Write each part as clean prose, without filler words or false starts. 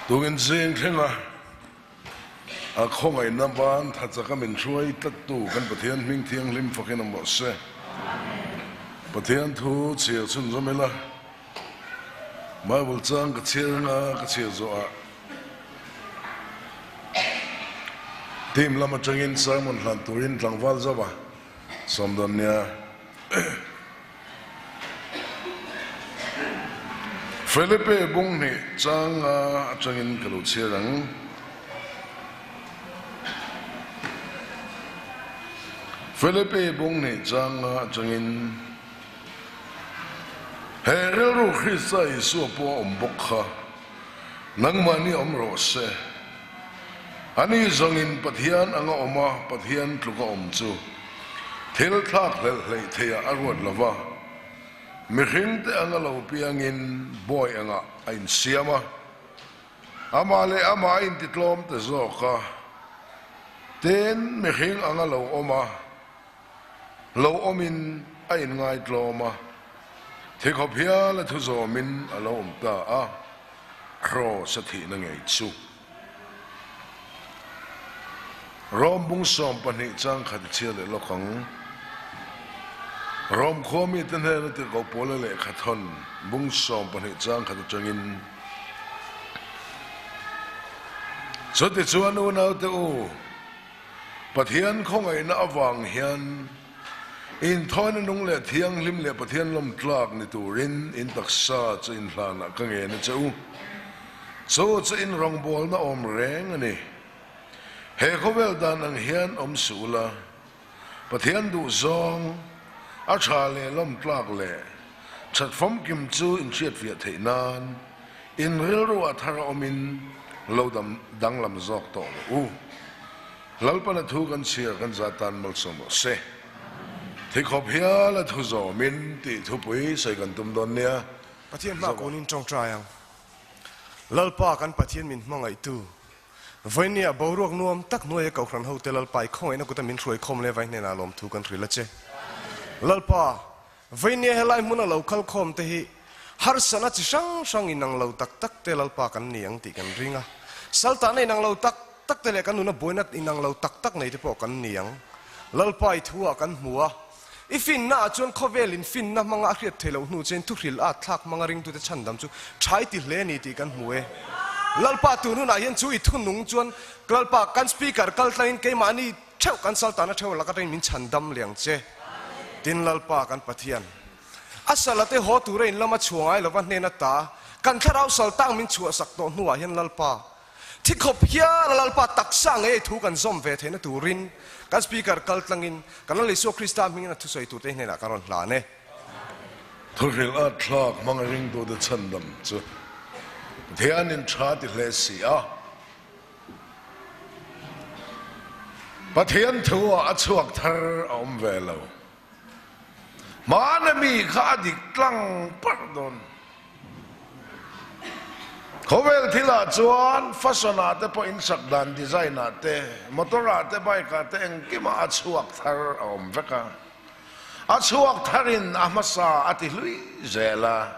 Tungin zing thlenga a khawngaihna ban tha chaka min hruai tlattu kan Pathian hming thianghlim fakin awm rawh se. Pathian thu chhiar chhunzawm ila, Bible chang ka chhiar anga ka chhiar zawhah team lam atangin sermon hlan turin tlangval zauh a sawm dawn nia. Felipe bung hnih chang nga atangin ka lo chhiar ang. Felipe bung hnih chang nga atangin He rilru Krista Isua pawh a awm bawk kha, nangmahni awm rawh se. Ani zawngin Pathian anga awm a, Pathian tluka awm chu thil thlak hlelh hleih theiah a ruat lo va, mihringte anga lo piangin bawi angah a insiam a, amah leh amah a intitlawm ta zawk a, tin mihring anga lo awm a, lo awmin a inngaitlawm a, thikhawp hial a thu zawmin a lo awm ta a, kraws a thihna ngei chu. Rom bung 12 chang khat i chhiar leh lawk ang. Rom khua mite hnena tirhkoh Paula lehkha thawn bung 12 chang khat atangin, Chutichuan unaute u, Pathian khawngaihna avang hian inthawina nung leh thianghlim leh Pathian lawmtlak ni turin in taksa chu inhlanah ka ngen a che u. Chu chu in rawngbawlna awm reng a ni. He khawvel dan ang hian awm suh ula, Pathian duhzawng, a tha leh lawmtlak leh that famkim chu inhriatfiah theih nan in rilru a thar a awmin lo danglam zawk tawh rawh u. Lalpana thu kan chhiar kan za tan malsawm rawh se. Thikhawp hial a thu zawmin tih thupui sawi kan tum dawn nia. Pathian hma kunin tawngtai ang. Lalpa kan Pathian min hmangaihtu, Vawinia boruak nuam tak hnuaia Kohhran hote Lalpa i khawngaihna kuta min hruai khawm leh vai hnenah lawmthu kan hrilh a che. Lalpa, Vawinia helai hmuna lo kal khawm te hi harsatna chi hrang hrang inang lo tak tak te Lalpa kan ni ang tih kan ring a. Saltahna inang lo tak tak te leh kan nuna buaina inang lo tak tak nei te pawh kan ni ang. Lalpa i thu ah kan hmu a. I finna ah chuan khawvel in finna hmanga a hriat theih loh hnu chuan thuhril at thlak hmanga ringtute chhandam chu tha i ti hle a ni tih kan hmu e. Lalpa tun hunah hian chu i thunung chuan Lalpa kan speaker kal tlangin keimahni theuh kan saltana theuh lak atangin min chhandam liang che. Tin Lalpa kan Pathian a sala te haw tura in lama chhuah ngai lova hnen ata kan thlarau sal tang min chhuahsak tawh hnuah hian Lalpa Thi khawp hian a Lalpa taksa ngei thu kan zawm ve theihna turin kan Speaker kal tlangin kan Lal Isua Krista hmingin a thusawi turte hnenah kan rawn hlan e. Thuhrilh a thlak hmang a ringtute chhandam chu Pathianin tha ti hle si a. Pathian thu ah a chhuak thar a awm ve lo. Hmana mi kha a dik tlang parh dawn. Khawvel thilah chuan fashion ah te pawh insak dan design ah te, motor ah te, bike ah te engkimah a chhuak thar a awm vek a. A chhuak tharin a hmasa a ti hlui zel a.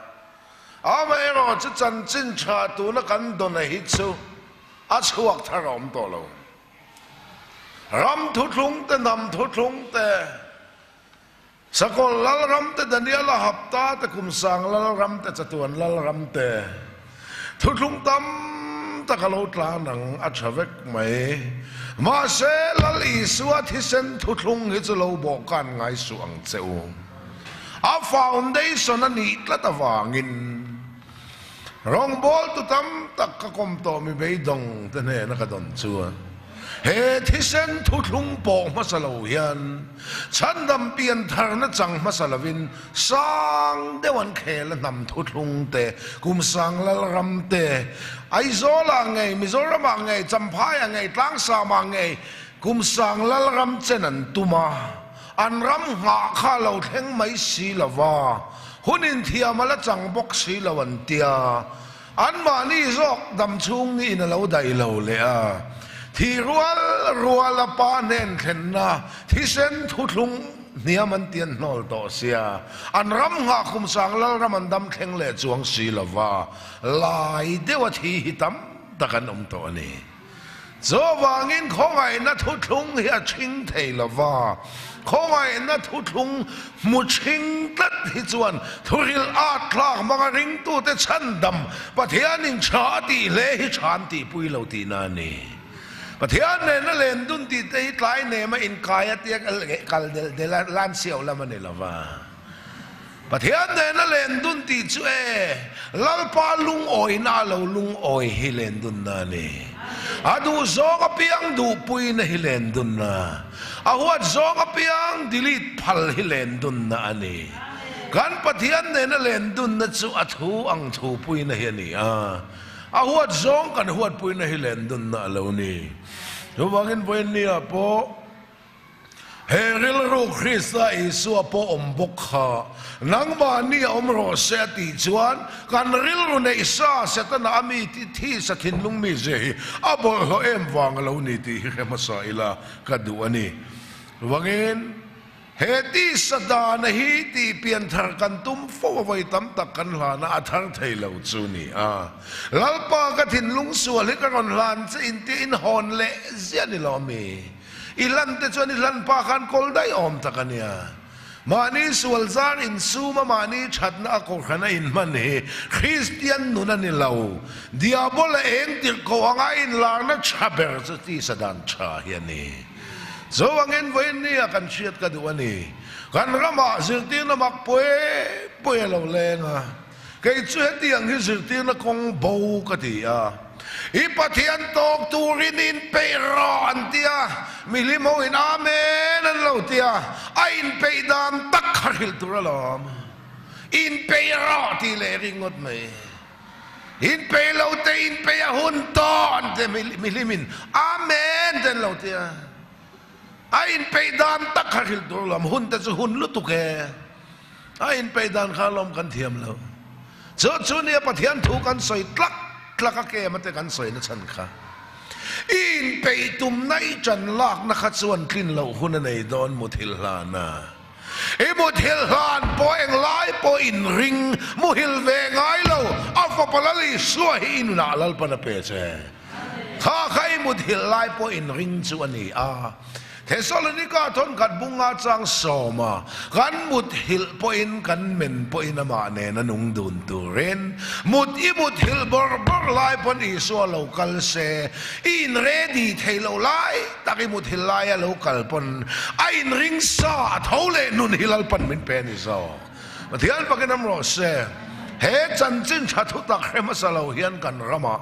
Amaherawh chu chanchin tha tuna kan dawna hi chu a chhuak thar a awm tawh lo. Ram thuthlung te, hnam thuthlung te, Sakawlh Lalram te, Daniela hapta te, Kumsang Lalram te, Chatuan Lalram te, thuthlung tam tak a lo tlan ang a tha vek mai. Mahse, Lal Isua thisen thuthlung hi chu lo bawhkan ngai suh ang che u. A foundation a nih tlat avangin Rawngbawltu tam tak ka kawm tawh mi beidawng te hnena ka dawn chuan he thisen thuthlung pawh hmasa lo hian chhandam pian tharna chang hmasa lovin sang deuh an khel a hnam thuthlung te, kum sang lalram te, Aizawlah ngei, Mizoramah ngei, Champhaiah ngei, Tlangsamah ngei kum sang lalram chen an tum a. An ram nghah kha lo thleng mai si lo va, hun inthiam a la chang bawk si lo an tia. Anmahni zawk dam chhung niin a lo daih lo leh a. Thi rual rual a pa hnen thlenna thisen thuthlung hniam an ti an hnawl tawh sia. An ram nghah khumsang Lalram an dam thleng leh chuang si lo va, lai deuh a thi hi tam. tak an awm tawh a ni. Chuvangin khawngaihna thuthlung hi a chhing thei lo va, khawngaihna thuthlung hmu chhing tlat hi chuan thuril at thlak hmanga ringtute chhandam Pathianin tha a tih hle hi tha an tihpui lo tihna a ni. Pathian nena len dun tih te hi tlai nema inkai a tia kal delh delh a lan siau lam a ni lo va. Pathian nena len dun tih chu e, Lalpa lungawina a lo lungawi hi len dunna a ni. A duh zawng apiang duhpuina hi len dunna. A huat zawng apiang delete phal hi len dunna a ni. Kan Pathian nena len dunna chu a thu ang thupuina hi a ni a. A huat zawng kan huatpuina hi len dunna a lo ni. Chuvangin vawiinniah pawh He rilru Krista Isua pawh awm bawk kha nangmahni a awm rawh se a tih chuan kan rilru neih sa Setana a mi thi sa thinlung mi zia hi a bawlhhlawh em vang a lo ni tih hi hre hmasa ila ka duh a ni. Chuvangin he tisa dana hi tih pian thar kan tum fo a vawi tam tak kan hlana a thar thei lo chu ni a. Lalpa ka thinlung sual hi ka rawn hlan che intia inhawn leh ziah ni lo mi? I hlan te chuan i hlan pa khan kawl daih awm tak a nia. Mahni sual zar insum a mahni thatna a kohhran a inhman hi Kristian nun a ni lo. Diabola eng tirh koh anga a inlarna tha ber chu tisa dan tha hi a ni. Zo angin vawiin nia kan hriat ka duh a ni. Kan ramah zirtirna mak pui pui a lo leng a. Kei chu hetiang hi zirtirna kawng bo ka ti a, I Pathian tawk turin inpeih rawh an ti a, mihlim ho in Amen an lo ti a, a inpeih dan tak kha hrilh tur alawm. Inpeih rawh tih leh ringawt mai. Inpeih lo te inpeih a hun tawh an ti a, mihlim in Amen te an lo ti a. A inpeih dan tak kha hrilh tur alawm, hun te chu hun lutuk e. A inpeih dan kha lawm kan thiam lo. Chu chu nia Pathian thu kan sawi tlak tlak a kem ate kan sawi na chhan kha. I inpeih tumna i ṭan lakna kha chuan tlin loh hun a nei dawn muthilh hlan a. I muthilh hlan pawh englai pawh inring muhil ve ngai lo a fapa Lal Isua hi i nunah Lalpan a pe che. Kha kha i muthilh lai pawh inring chu a ni a. Thesalonika thawnkhat bunga chang sawma kan muthilh pawhin kan men pawhin amah nen a nung dun turin mut i muthilh bawrh bawrh lai pawn Isua lo kal se, i inready thei lo lai tak i muthilh laia lo kal pawn a inring sa a tho leh nun hi Lalpan min pe a ni zawk. Pathian fakin am rawh se. He chanchin tha thutak hre hmasa lo hian kan ramah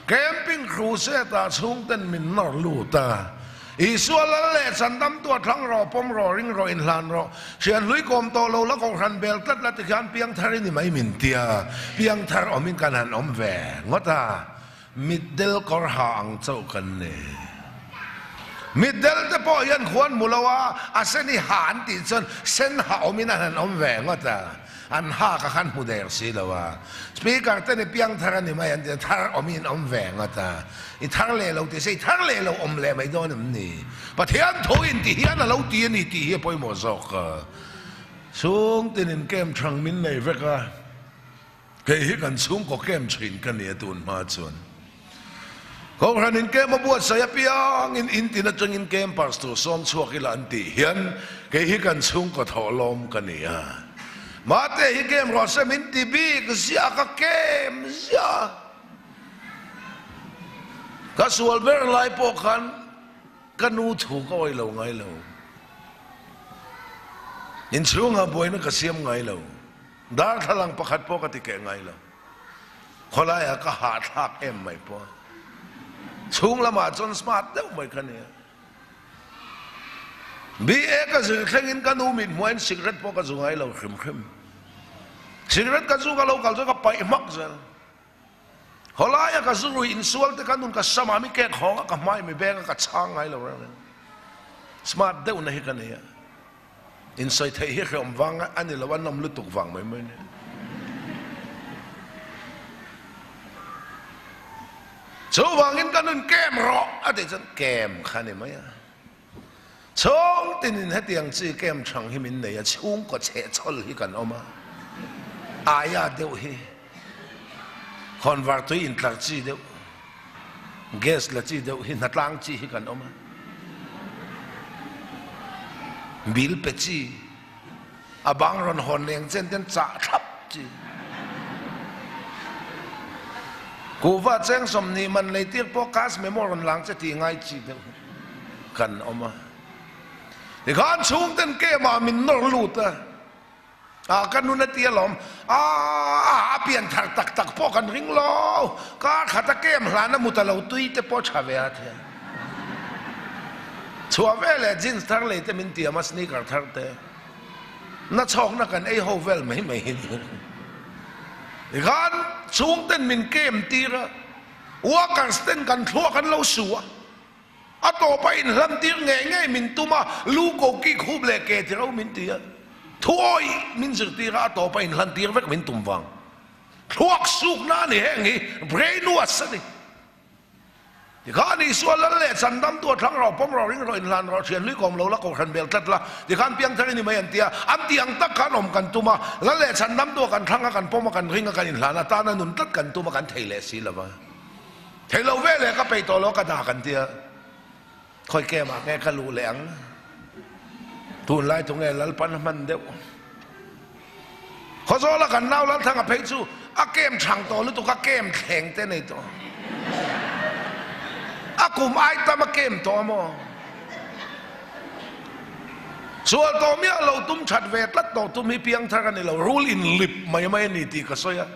camping crusade ah chhungten min nawr lut a. Isua lal leh chandam tua thlang rawh, pawm rawh, ring rawh, inhlan rawh. Hrian hlui kawm tawh lo la kohhran bel tlat la tikhian piangthar i ni mai min tia. Piangthar awmin kan han awm ve ngawt a, mitdel kawr ha ang chauh kan ni. Mitdel te pawh hian khuan hmu lo a, a sen i ha an tih chuan sen ha awmin an han awm ve ngawt a. An ha ka khan hmu der si lo a. Speaker te ni piangthar a ni mai an ti a, thar awm in awm ve ngawt a. I thar leh lo ti se i thar leh lo awm leh mai dawn em ni? Pathian tho in ti hian a lo ti a ni tih hi a pawimawh zawk a. Chhung tin in kem thang min nei vek a, kei hi kan chhungkaw kem thin ka ni a tun hma chuan. Kohhran in kem a buatsaih apiang in in tin atangin campers tur sawm chhuak ila an tih hian kei hi kan chhungkaw thawhlawm ka ni a. Mate hi kem rawh se min ti bik ziah ka kem ziah. Ka sual ber lai pawh khan ka nu thu ka awih lo ngai lo. Inchhungah buaina ka siam ngai lo. Darthlalang pakhat pawh ka ti keh ngai lo. Khawlaiah ka hahthlak em mai pawh. Chhung lamah chuan smart deuh mai ka nia. BA ka zir thlengin ka nu mit hmuain cigarette pawh ka zu ngai lo hrim hrim. Cigarette ka zu ka lo kal chuan ka paih hmak zel. Khawlaia ka zu rui insual te ka nun ka samah mi kek hawng a ka hmai mi beng a ka chhang ngai lo reng reng. Smart deuhna hi ka nei a. Insawi theih hi hreawm vang a ni lo a nawm lutuk vang mai mai nia. Chuvangin ka nun kem rawh a tih chuan kem kha ni mai a. Chhung tinin hetiang chi kem thang hi min nei a, chhungkaw chhehchhawl hi kan awm a, aia deuh hi khawnvar tui intlar chi deuh. Gas la chi deuh hi hnatlang chi hi kan awm a, bill pe chi, a bang rawn hawn leng chen ten chah thlap chi. Kuhva cheng 20 man lei tir pawh cash memo rawn lang che tih ngai chi deuh hi kan awm a. Tikhan chhungten kemah min nawr lut a. A ka nun a ti alawm. A a pian thar tak tak pawh kan ring lo. Kar khat a kem hlan a mut a lo tui te pawh tha ve a thian. Chhuah ve leh jeans thar lei te min tiam a sneaker thar te. Na chhawkna kan ei ho vel mai mai hi ni. Tikhan chhungten min kem tir a, workers ten kan thluak an lo su a. A tawpa inhlantir ngei ngei min tum a, lu ko ki khup leh ke ti ro min ti a, thuawi min zirtir a, a tawpa inhlantir vek min tum vang. Thluak sukna a ni heng hi, brain wash a ni. Tikhan Isua lal leh chandamtu a thlang rawh, pawm rawh, ring rawh, inhlan rawh, thian hlui kawm lo la, kohhran bel tlat la, tikhan piangthar i ni mai an ti a, an tih ang tak khan awm kan tum a, lal leh chandamtu a kan thlang a, kan pawm a, kan ring a, kan inhlan a, tana nun tlat kan tum a, kan thei leh si lo va. Thei lo ve leh ka peih tawh lo ka dah kan tia khawi kem ah nge ka luh leh ang tunlai tu nge Lalpan a hman deuh Khawzawla kan nau Lalthanga phei chu a kem thang tawh lutuk a kem thleng te nei tawh a kum ai tam a kem tawh a maw Sual tawh miah lo tum that ve tlat tawh tum hi piangthar a ni lo rul in lip mai mai a ni tih ka sawi a.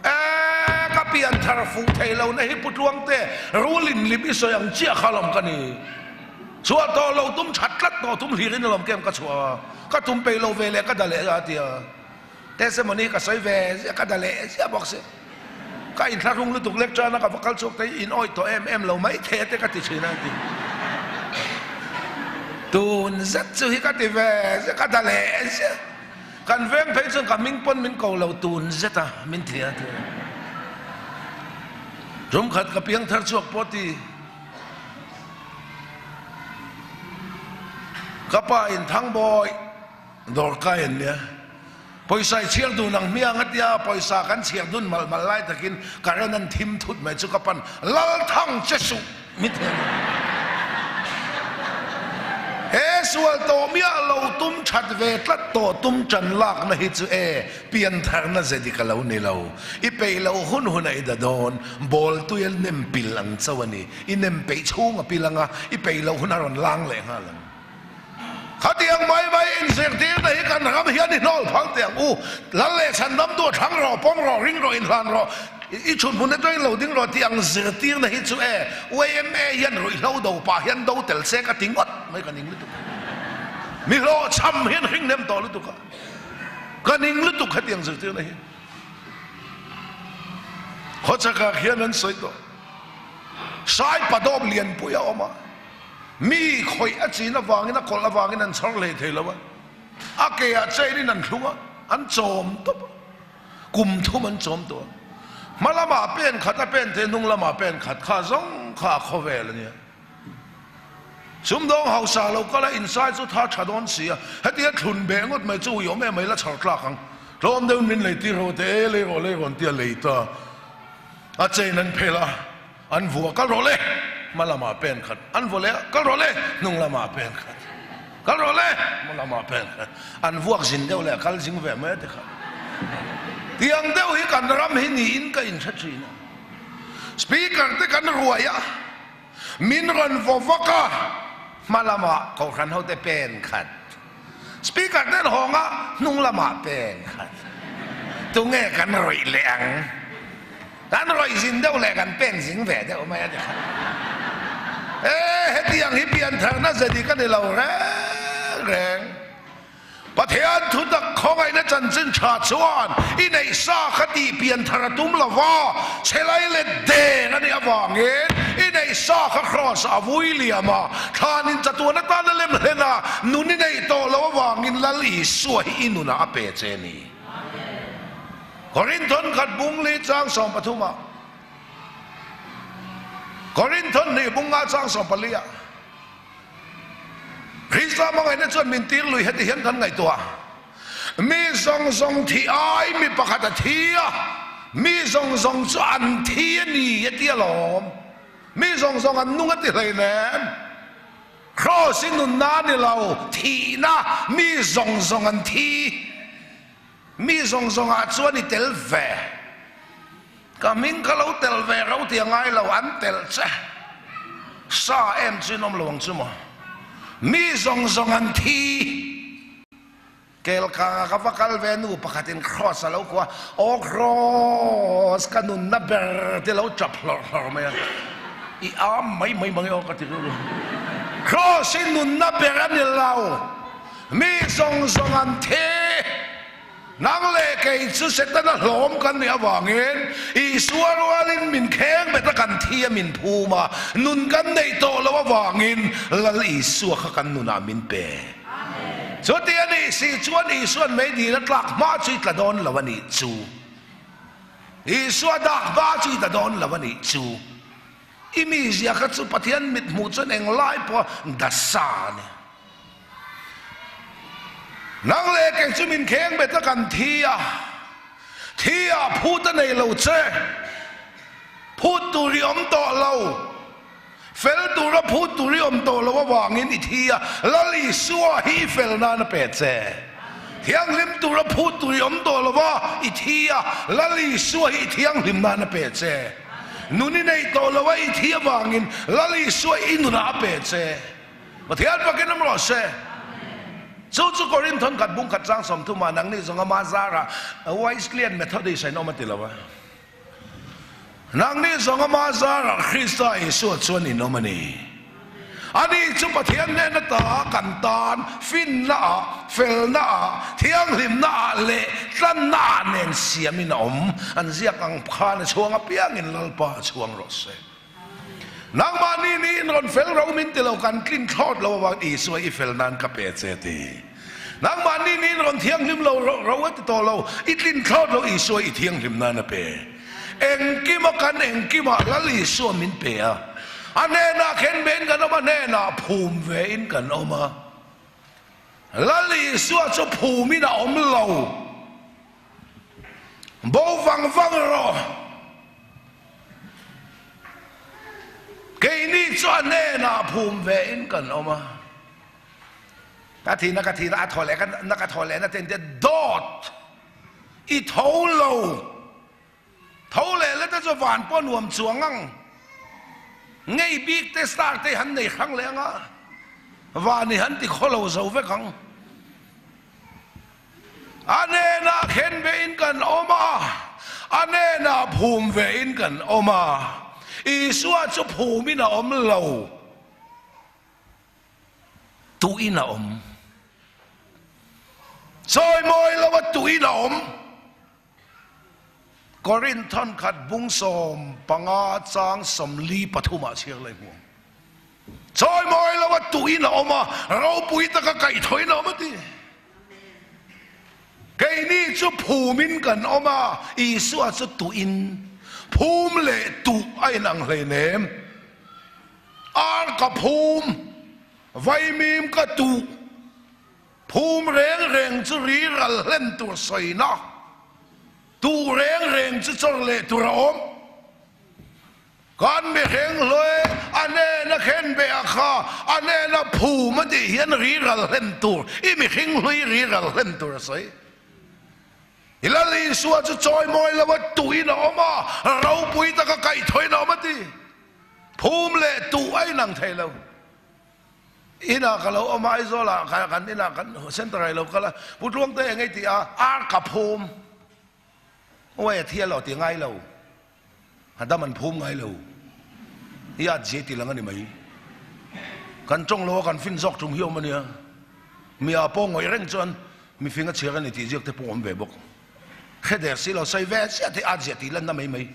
Eee ka pian thar fuh thei lo na hi Pu Tluangte rul in lim i sawi ang chiah kha lawm ka ni. Chhuah tawh lo tum that tlat tawh tum hlir in alawm kem ka chhuah a, ka tum peih lo ve leh ka da leh a tia. Testimony ka sawi ve ziah ka da leh ziah bawk si. Ka inthlahrung lutuk lek tan a ka va kal chhuak te hi in awih tawh em em lo mai thei a te ka ti thin a ti. Tun zet chu hi ka ti ve ziah ka da leh ziah. Kan veng phei chuan ka hming pawn min ko lo tun zet a, min ti a ti a. Tum khat ka piang thar chhuak pawh ti. Ka pa in Thangbawi dawr kai an nia. Pawisa i chhiar dun ang hmiang a tia, pawisa kan chhiar dun malh malh lai takin current an thim thut mai chu ka pan Lalthang che suh. Mi thei lo. He sual tawh miah lo tum that ve tlat tawh tum tan lakna hi chu e piantharna ze dik a lo ni lo. I peih loh hun hunah i da dawn. Ball tui a nem pil ang chauh a ni. I nem peih chhung a pil ang a, i peih loh hun a rawn lang leh nghal ang. Khatiang mai mai inzirtirna hi kan ram hian i hnawl phal teh ang u. Lal leh chhandam duh thlang rawh, pawm rawh, ring rawh, inhlan rawh, i chhun hmun atangin lo ding rawh tih ang zirtirna hi chu e YMA hian ruihhlo do pah hian do tel se ka ti ngawt mai ka ning lutuk. Mi hlawhchham hian hring nem tawh lutuk a, ka ning lutuk hetiang zirtirna hi. Khawchhakah khian an sawi tawh. Sai padawp lianpui a awm a. Mi khawih a chin avangin a kawlh avangin an chhar hlei thei lo a, a ke ah chain in an thlung a, an chawm tawp a, kum thum an chawm tawh a. Hma lamah pen khat a pen thei, hnung lamah pen khat kha zawng kha a khawvel a nia. Sumdawng hausa lo kal a insai chu tha tha dawn si a, hetia thlun beh ngawt mai chu uiawm em mai la chhar tlak ang. Tlawm deuhin min lei tir ho te, e lei rawh lei rawh an ti a lei ta a, chain an phelh a. An vua kal rawh le, hma lamah pen khat. An vua leh a, kal rawh le, hnung lamah pen khat. Kal rawh le, hma lamah pen khat. An vuak zin deuh leh a kal zing ve mai a ti kha. Tiang deuh hi kan ram hi niin ka inhre thin a. Speaker te kan ruai a, min rawn vaw vak a, hma lamah kohhran hote pen khat. Speaker ten hawng a, hnung lamah pen khat. Tunge kan rawih leh ang? Kan rawih zin deuh leh kan pen zing ve deuh mai a ni kha. E, hetiang hi piantharna ze dik a ni lo reng reng. Pathian thutak khawngaihna chanchin tha chuan i neih sa kha tih pianthar a tum lo va, chhelai let deng a nih avangin i neih sa kha kraws ah a vui liam a, thlanin chatuan atan a lem hlen a, nun i neih tawh loh avangin Lal Isua hi i nunah a pe che a ni. Korinthon khat bung li chang 13 ah, Korinthon hnih bung nga chang 14 ah, Krista hmangaihna chuan min tir lui heti hian kan ngaihtuah a, Mi zawng zawng thi ai mi pakhat a thi a, mi zawng zawng chu an thi a ni a ti alawm. Mi zawng zawng an nung a ti hleinem. Kraws i nunna a ni lo, thihna, mi zawng zawng an thi. Mi zawng zawngah chuan i tel ve. Ka hming ka lo tel ve ro ti a ngai lo, an tel che. Sa em chu in awm lo ang chu maw? Mi zawng zawng an thi. Kelkanga ka va kal ve nu pakhatin Kraws a lo kuah, Aw Kraws, ka nunna ber ti lo tap hlawrh hlawrh mai a. I am mai mai mang e aw ka ti rilru. Kraws i nunna ber a ni lo. Mi zawng zawng an thi. Nang leh kei chu Setana hlawm kan nih avangin Isua rualin min kheng bet a kan thi a min phum a, nun kan neih tawh loh avangin Lal Isua kha kan nunah min pe. Chuti a nih si chuan Isua'n meidil a tlak hma chu i tla dawn lo a nih chu. Isua dak hma chu i tla dawn lo a nih chu. I mizia kha chu Pathian mit hmuh chuan englai pawh dasa a ni. Nang leh kei chu min kheng bet a kan thi a, thi ah phut a nei lo che, phut tur i awm tawh lo, fel tura phut tur i awm tawh lo avangin i thi a, Lal Isua hi i fel nan a pe che. Thianghlim tura phut tur i awm tawh lo va, i thi a, Lal Isua hi i thianghlim nan a pe che. Nun i neih tawh lo a i thi avangin Lal Isua i nunah a pe che. Pathian pakin awm rawh se. Chu chu Korinthon khat bung khat chang 30 ah nangni zawng ama zarah Wesleyan Methodist a in awm a ti lo a. Nangni zawng ama zarah Krista Isua chuan in awm a ni. Ani chu Pathian hnen ata kan tan finna ah, felna ah, thianghlimna ah leh tlanna ah nen siamin a awm. An ziak ang khan a chhuang apiangin Lalpa a chhuang rawh se. Nangmahni ni in rawn fel ro min ti lo, kan tlin thlawt lo avang Isua i fel nan ka pe che ti. Nangmahni ni in rawn thianghlim lo ro a ti tawh lo, i tlin thlawt lo Isua i thianghlim nan a pe. Engkima kan engkimah Lal Isua min pe a, a hnenah khen ve in kan awm a, hnenah phum ve in kan awm a. Lal Isua chu phum in a awm lo. Bo vang vang rawh. Keini chu a hnenah phum ve in kan awm a. Ka thihna ka thihna a thaw leh ka na ka thaw leh na te dawt i tho lo. Tho leh la te chu van pawh nuam chuang ang. Ngei bik te star te han nei hrang leh ang a. Van i han ti khaw lo zo vek ang. A hnenah khen ve in kan awm a, a hnenah phum ve in kan awm a. Isua chu phumin a awm lo, tuin a awm. Chawimawi lo a tuin a awm. Korinth thankhat bung 15 chang 43 ah chhiar leh hmuh ang. Chawimawi lo a tuin a awm a, ropui taka kaihthawhin a awm a ti. Keini chu phumin kan awm a, Isua chu tuin. Phum leh tuh a inang hleinem. Ar ka phum, vaimim ka tuh. Phum reng reng chu ri ral hlen tur sawina, tuh reng reng chu chawr leh tur a awm. Kan mihring hlui a hnena khen be a kha, a hnena phum a tih hian ri ral hlen tur, i mihring hlui ri ral hlen tur a sawi. I Lal Isua chu chawimawi lo a tuhin a awm a, ropui taka kaihthawhin a awm a ti. Phum leh tuh a inang thei lo. Inah ka lo awm a, Aizawlah kan inah kan center ah i lo kal a, Pu Tluangte eng ei ti a, ar ka phum. Uai a thi a lo ti ngai lo. A dam an phum ngai lo. I at zia ti lang a ni mai. Kan tawng lo a kan fin zawk tum hi awm a nia. Mi a pawh ngawih reng chuan mifing a chhiar a ni tih ziak te pawh awm ve bawk. Hre der si lo sawi ve chiah te at zia tih lanna mai mai.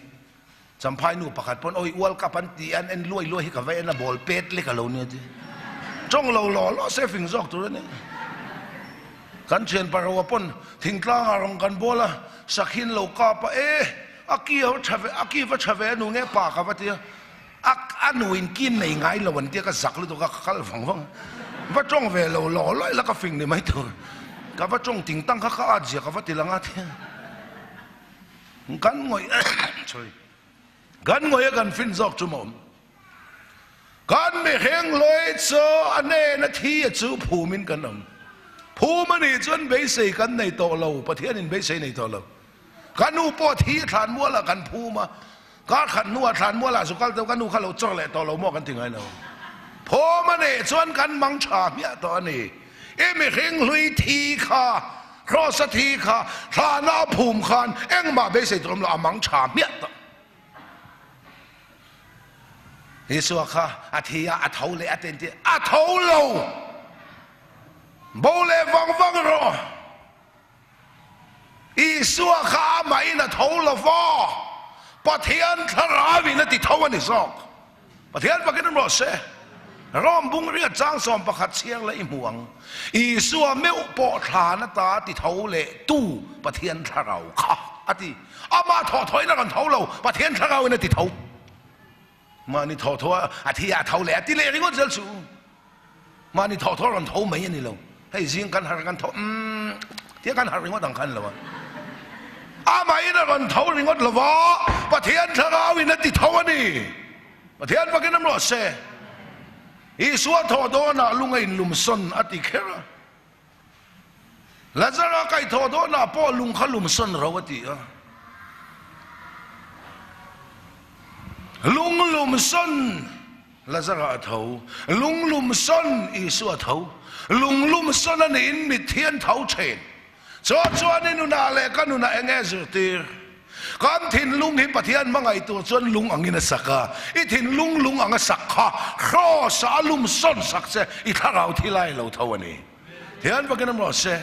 Champhai nu pakhat pawn awi World Cup an tih an en luai luai hi ka va en a ball pet lek a lo nia ti. Tawng lo law law se fing zawk tur a ni. Kan thian Paroa pawn thingtlang ah rawn kan bawl a, sakhin lo kap a e a ki a tha ve a ki va tha ve a nu nge pa ka va ti a, a a nu in kin nei ngai lo an tia ka zak lutuk a ka kal vang vang a. Va tawng ve lo law law ila ka fing ni mai tur. Ka va tawng ting tang kha ka at zia ka va ti lang a ti a. Kan ngawih sorry kan ngawih a kan fin zawk chu maw? Kan mihring hlui chu a hnena thi a chu phumin kan awm. Phum a nih chuan beisei kan nei tawh lo, Pathianin beisei nei tawh lo. Ka nu pawh thi a thlan mualah kan phum a, kar khat hnuah thlan mualah zu kal teuh ka nu kha lo chawr leh tawh lo maw kan ti ngai lo. Phum a nih chuan kan mang tha hmiah tawh a ni. I mihring hlui thi kha, Kraws a thi kha, thlana a phum khan engmah beisei tur awm lo, a mang tha hmiah tawh. Isua kha a thi a, a tho leh a ten tih a tho lo. Bo leh vang vang rawh. Isua kha amahin a tho lo va, Pathian thlarauin a ti tho a ni zawk. Pathian fakin rawh se. Rom bung riat chang 11 chhiar leh i hmu ang. Isua meuh pawh thlan ata ti tho leh tu Pathian thlarau kha a ti. Amah thawh thawhin a rawn tho lo, Pathian thlarauin a ti tho. Mahni thawh tho a thi a tho leh a ti leh ringawt zel chu. Mahni thawh tho a rawn tho mai a ni lo. Hei zing kan harh kan tho umm tia kan harh ringawt ang khan lo a. Amahin a rawn tho ringawt lo va, Pathian thlarauin a ti tho a ni. Pathian fakin awm rawh se. Isua thawh dawnah lung a inlumsawn a ti kher a. Lazara kaihthawh dawnah pawh lung kha lumsawn ro a ti a. Lung lumsawn Lazara a tho, lung lumsawn Isua a tho, lung lumsawn a niin mitthi an tho thin. Chaw chuan i nunah leh ka nunah eng nge zirtir? Kan thinlung hi Pathian hmangaih tur chuan lung angin a sak a, i thinlung lung anga sak kha Kraws-ah a lumsawn sak che, i thlarau thi lai lo tho a ni. Thian vakin awm rawh se.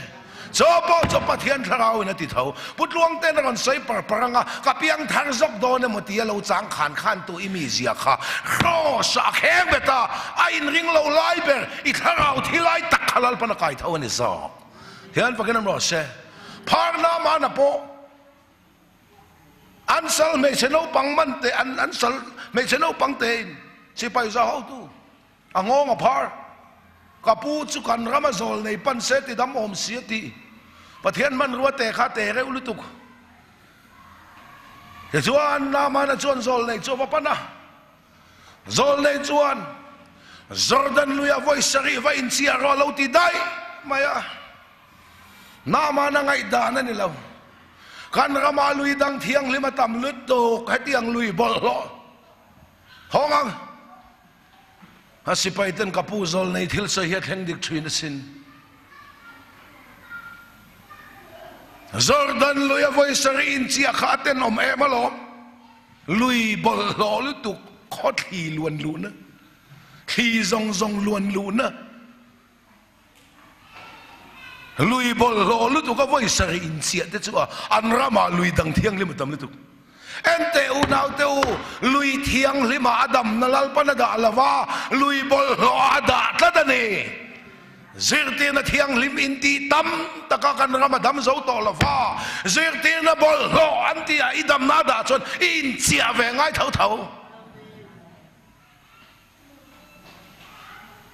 Chaw pawh chu Pathian thlarauin a ti tho. Pu Tluangte'n a rawn sawi par par anga, ka piang thar zawk dawn emaw tia lo chang khan khan tu i mizia kha Kraws-ah a kheng bet a, a inring lo lai ber, i thlarau thi lai tak kha Lalpan a kai tho a ni zawk. Thian vakin awm rawh se. Phar Namana pawh an sal hmeichhe naupang man te, an sal hmeichhe naupang tein sipai za hotu, A nghawng a phar. Ka pu chu kan ram a zawl nei pan se ti dam awm si a ti. Pathian hmanrua te kha te reuh lutuk. Tichuan Naamana chuan zawl nei chu a va pan a. Zawl nei chuan Jordan luiah vawi sarih va inchiah rawh a lo ti daih mai a. Naamana ngaihdan a ni lo. Kan ramah lui dang thianghlim a tam lutuk, hetiang lui bawlhhlawh hawng ang. A sipai ten ka pu zawl nei thil sawi hi a thleng dik thin asin. Jordan lui a vawi sarih in chiah kha a tenawm em alawm. Lui bawlhhlawh lutuk khaw thli luan luhna, thli zawng zawng luan luhna, Lui bawlhhlawh lutuk a vawi sarih in chiah te chu a an ramah lui dang thianghlim a tam lutuk. Enteh unaute u, lui thianghlimah a damna Lalpan a dah lo va, lui bawlhhlawh ah a dah tlat a ni. Zirtirna thianghlim in tih tam taka kan ram a dam zo tawh lo va, zirtirna bawlhhlawh an tih ah i damna a dah chuan i inchiah ve ngai tho tho.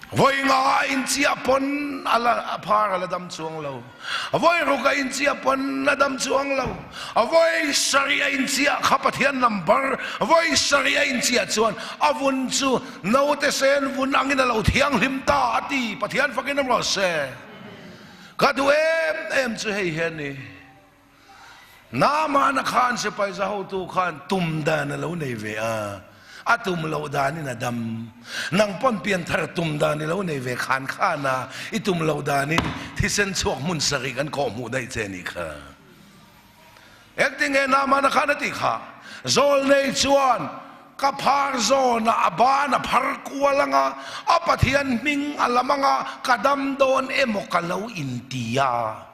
Vawi nga a inchiah pawn a la a phar a la dam chuang lo. Vawi ruk a inchiah pawn a dam chuang lo. Vawi sarih a inchiah kha Pathian number vawi sarih a inchiah chuan a vun chu naute sen vun angin a lo thianghlim ta a ti. Pathian fakin awm rawh se. Ka duh em em chu hei hi a ni. Naamana khan sipai za hotu khan tum dan a lo nei ve a, a tum loh danin a dam. Nang pawn pianthar tum dan i lo nei ve khan khan a, i tum loh danin thisen chhuak hmun sarih kan kawhhmuh daih che nih kha. Engtinge Naamana khan a tih kha? Zawlnei chuan ka phar zawnah a ban a phar kual anga, a Pathian hming a lam anga, ka dam dawn emaw ka lo inti a.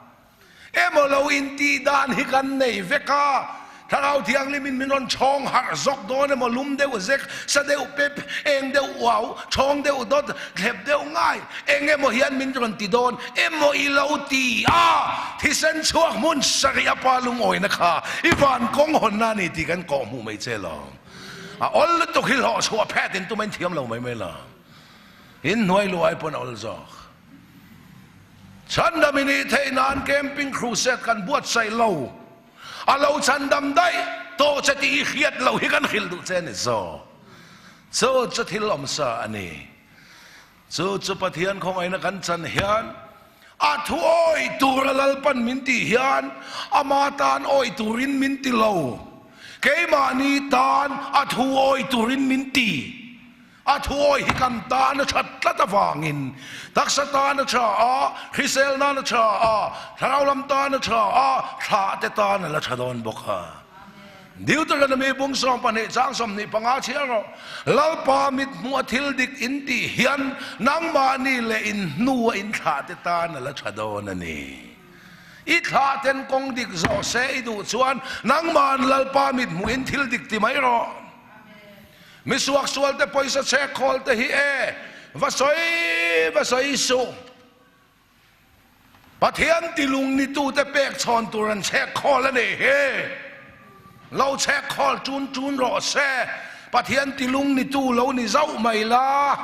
Emaw lo intih dan hi kan nei vek a, Thlarau Thianghlimin min rawn chhawng harh zawk dawn emaw, lum deuh zek, sa deuh pep, eng deuh uau, chhawng deuh dawt, thlep deuh ngai, eng emaw hian min rawn ti dawn emaw i lo ti a, thisen chhuak hmun sarih a pa lungawina kha i van kawng hawnna a ni tih kan kawh hmuh mai che lo. A awl lutuk hi hlawh chhuah phet in tumain thiam lo mai mai lo. In hnuai luai pawn a awl zawk. Chhandam i nih theih nan camping crusade kan buatsaih lo. A lo chhandam daih tawh che tih i hriat loh hi kan hrilh duh che a ni zawk. Chu chu thil awmsa a ni. Chu chu Pathian khawngaihna kan chan hian a thu awih tura Lalpan min tih hian ama tan awih turin min ti lo. Keimahni tan a thu awih turin min ti. A thu awih hi kan tan a that tlat avangin taksa tan a tha a, hrisel nan a tha a, thlarau lam tan a tha a, thlah te tan a la tha dawn bawk a. Deuteronomy bung 12 chang 25 chhiar rawh. Lalpa mit hmuh a thil dik in tih hian nangmahni leh in hnu a in thlah te tan a la tha dawn a ni. I thlah ten kawng dik zawh se i duh chuan nangmahn Lalpa mit hmuh in thil dik ti mai rawh. Mi suaksual te pawisa chhek khawl te hi e va sawi va sawi suh. Pathian tilung nitute pek chhawn tur an chhek khawl a nih hi. Lo chhek khawl ṭun ṭun rawh se. Pathian tilung nitu lo ni zauh mai la,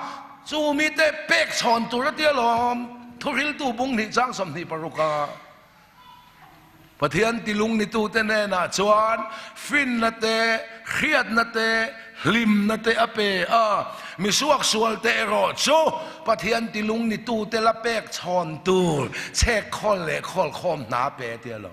chu mite pek chhawn tur a tia lawm. Thuhriltu bung hnih chang 26 a Pathian tilung nitute hnenah chuan finna te, hriatna te, hlimna te a pe a. Mi suaksualte erawh chu Pathian tilung nitute la pek chhawn tur chhek khawl leh khawl khawm hna pe tia lo.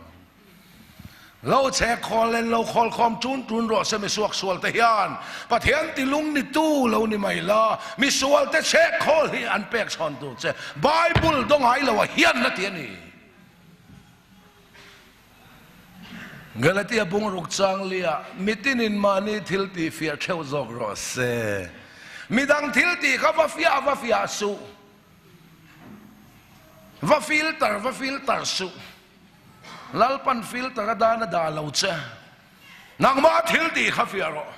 Lo chhek khawl len lo khawl khawm ṭun ṭun rawh se mi suaksualte hian Pathian tilung nitu lo ni mai la, mi sualte chhek khawl hi an pek chhawn tur che Bible dawngai lo a hian la ti a ni. Galatia bung ruk chang liah mitinin mahni thil tih fiah theuh zawk rawh se. Midang thil tih kha va fiah va fiah suh. Va filter va filter suh. Lalpan filter a dan a dah lo che. Nangmah thil tih kha fiah rawh.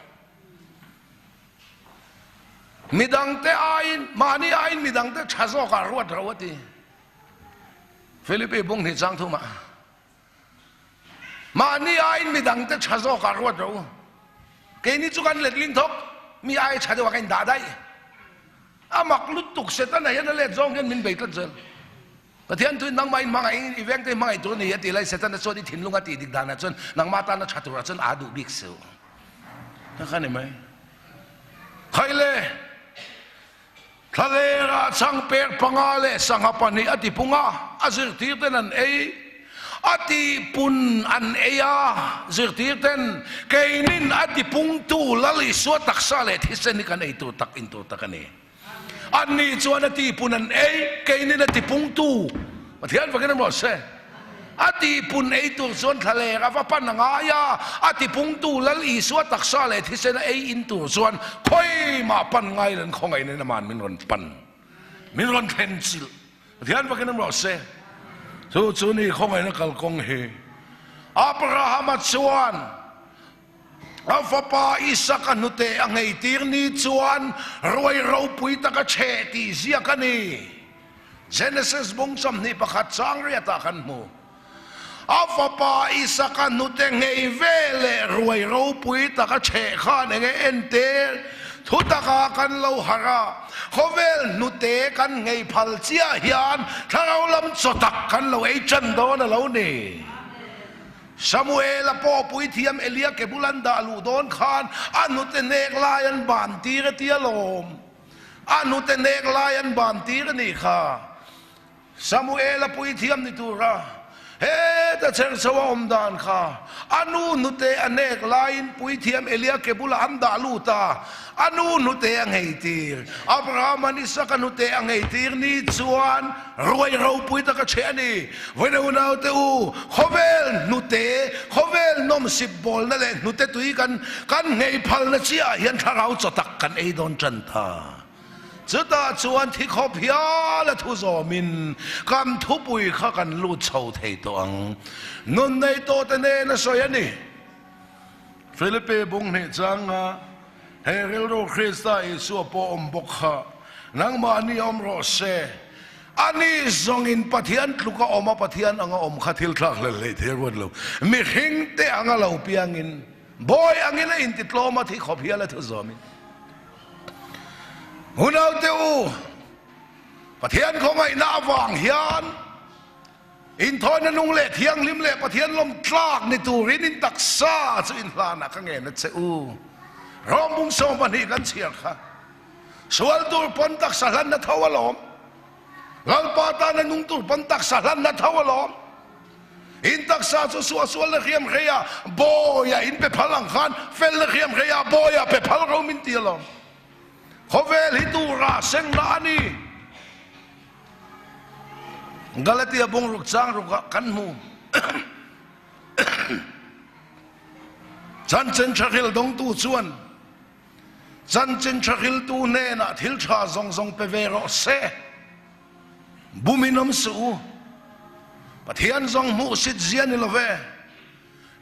Midangte aiin, mahni aiin midangte tha zawkah ruat ro a ti. Philippi bung hnih chang thumah mahni aiin midangte tha zawkah ruat rawh u. Keini chu kan letling thawk, mi ai tha deuhah ka indah daih. A mak lutuk Setana hian a let zawng hian min bei tlat zel. Pathian thuin nangmah in hmangaih i vengte hmangaih tur a ni a ti lai Setana chuan i thinlung a tih dik danah chuan nangmah tana tha turah chuan aa duh bik si u. Kha ni mai. Khaile! Thlalera changpek panga leh sangha pahnih a tipung a, a zirtirten an ei. A tihpun an ei a, zirtirten, Keinin a tipungtu Lal Isua taksa leh thisen hi kan ei tur tak in tur tak a ni. Anni chuan a tihpun an ei, keinin a tipungtu Pathian fakin a rawh se. A tihpun ei tur chuan thlaler a va pan a ngai a, a tipungtu Lal Isua taksa leh thisen a ei in tur chuan khawimah pan ngai len khawngaihna in aman min rawn pan, min rawn thlen chilh. Pathian fakin a rawh se. Chu chu ni khawngaihna kalkawng hi. Abrahama chuan a fapa Isaka hnute a ngheitir ni chuan ruai ropui taka chheh tih ziak a ni. Genesis bung 21 chang riatah kan hmu. A fapa Isaka hnute nghei ve leh ruai ropui taka chheh khan enge entir? Thu taka kan lo harh a, khawvel hnute kan nghei phal chiah hian thlarau lam chaw tak kan lo ei tan dawn a lo ni. Samuela pawh puithiam Elia ke bul an dah luh dawn khan a hnute hnek lai an ban tir a ti alawm. A hnute hnek lai an ban tir a nih kha. Samuela puithiam ni tura heta cher chho a awm dan kha a nu hnute a hnek laiin puithiam Elia ke bulah an dah lut a, a nu hnute a nghei tir. Abraham-a'n Isaka hnute a nghei tir ni chuan ruai ropui tak a chhe a ni. Vawiin unaute u, khawvel hnute, khawvel nawmsip bawlna leh hnute tui kan kan nghei phalna chiahah hian thlarau chaw tak kan ei dawn tan ta. Chutah chuan thi khawp hial a thu zawmin kan thupui kha kan lut chho thei tawh ang. Nun nei tawhte nen a sawi a ni. Philippe bung hnih changa he rilru Krista Isua pawh awm bawk kha nangmahni awm rawh se. Ani zawngin Pathian tluka awm a, Pathian anga awm kha thil thlak hlel hlei thei ruat lo. Mihringte anga lo piangin, bawi angin a intitlawm a, thi khawp hial a thu zawmin. Unaute u, Pathian khawngaihna avang hian Inthawina nung leh thianghlim leh Pathian lawm tlak ni turin in taksa chu in hlanah ka ngen a che u. Rawng bung 12 kan chhiar kha. Sual tur pawn taksa hlanna tho alawm. Lalpa tana nung tur pawn taksa hlanna tho alawm. In taksa chu suahsual na hriam hrei a, bawi ah in pe phal ang khan fel na hriam hrei ah bawi ah pe phal ro min ti alawm. Khawvel hi tura sengna a ni. Galatia bungruk chang rukah kan hmu. Chanchin tha hril dawngtu chuan chanchin tha hriltu hnenah thil tha zawng zawng pe ve rawh se. Bumin awm suh u. Pathian zawng hmuhsit zia ni lo ve.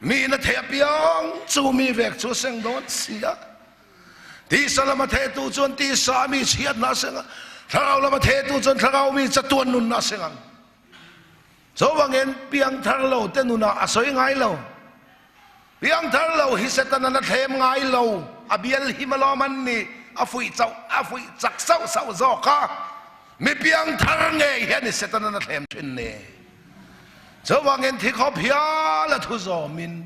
Mi in a theih apiang chu mi vek chu a seng dawn si a. Tisa lama thehtu chuan tisa mi chhiatna a seng a, thlarau lama thehtu chuan thlarau mi chatuan nunna a seng ang. Chuvangin piangthar lo te nunah a sawi ngai lo. Piangthar lo hi Setanan a thlem ngai lo, a bial him alawm an nih, a fuih chauh, a fuih chak sauh sauh zawk a. Mi piangthar ngei hi a ni Setanan a thlem thin ni. Chuvangin thi khawp hial a thu zawmin